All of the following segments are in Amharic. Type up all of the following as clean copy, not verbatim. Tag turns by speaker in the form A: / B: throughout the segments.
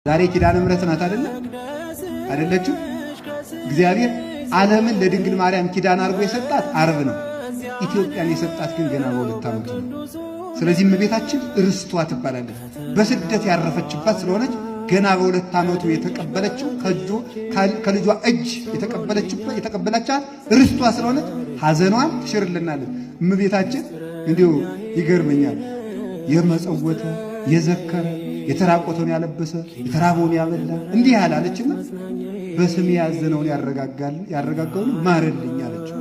A: ዛሬ ኪዳነ ምሕረት ናት አይደለ? አይደለችም? እግዚአብሔር ዓለምን ለድንግል ማርያም ኪዳን አድርጎ የሰጣት ዓርብ ነው። ኢትዮጵያን የሰጣት ግን ገና በ2 ዓመቱ ነው። ስለዚህ እመቤታችን ርስቷ ትባላለች። በስደት ያረፈችባት ስለሆነች ገና በ2 ዓመቱ የተቀበለችው ከልጇ እጅ የተቀበለቻት ርስቷ ስለሆነች ሐዘኗን ትሽርልናለች። እመቤታችን እንዲሁ ይገርመኛል። የመጸወተ የዘከረ የተራቆተውን ያለበሰ የተራበውን ያበላ እንዲህ ያላለችና በስሜ ያዘነውን ያረጋጋል ያረጋጋውን ማርልኝ አለችው።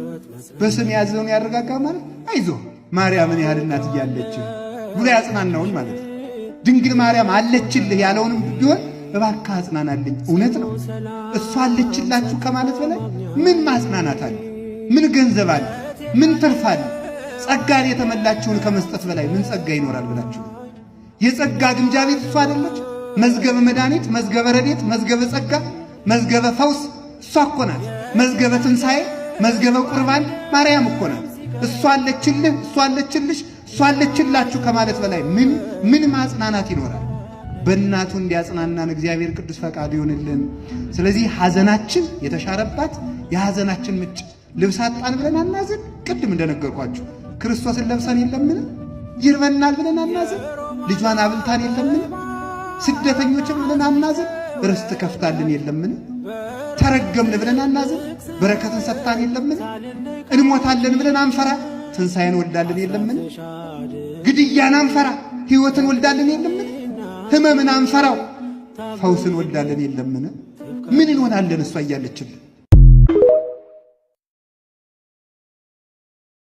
A: በስሜ ያዘነውን ያረጋጋ ማለት አይዞህ ማርያምን ያህል እናት እያለች ብሎ ያጽናናውን ማለት ነው። ድንግል ማርያም አለችልህ ያለውንም ቢሆን እባክህ አጽናናልኝ። እውነት ነው፣ እሷ አለችላችሁ ከማለት በላይ ምን ማጽናናት አለ? ምን ገንዘብ አለ? ምን ትርፍ አለ? ጸጋን የተመላችሁን ከመስጠት በላይ ምን ጸጋ ይኖራል ብላችሁ? የጸጋ ግምጃ ቤት እሷ አይደለች? መዝገበ መድኃኒት፣ መዝገበ ረድኤት፣ መዝገበ ጸጋ፣ መዝገበ ፈውስ እሷ እኮ ናት። መዝገበ ትንሣኤ፣ መዝገበ ቁርባን ማርያም እኮ ናት። እሷ አለችልህ፣ እሷ አለችልሽ፣ እሷ አለችላችሁ ከማለት በላይ ምን ማጽናናት ይኖራል? በእናቱ እንዲያጽናናን እግዚአብሔር ቅዱስ ፈቃዱ ይሁንልን። ስለዚህ ሐዘናችን የተሻረባት የሐዘናችን ምንጭ ልብስ አጣን ብለን አናዝን። ቅድም እንደነገርኳችሁ ክርስቶስን ለብሰን የለምን? ይርበናል ብለን አናዝን። ልጇን አብልታን የለምን? ስደተኞችን ብለን አናዝን። ርስት ከፍታልን የለምን? ተረገምን ብለን አናዝን። በረከትን ሰጥታን የለምን? እንሞታለን ብለን አንፈራ። ትንሣኤን ወልዳልን የለምን? ግድያን አንፈራ። ሕይወትን ወልዳልን የለምን? ሕመምን አንፈራው። ፈውስን ወልዳልን የለምን? ምን እንሆናለን እሷ እያለችልን?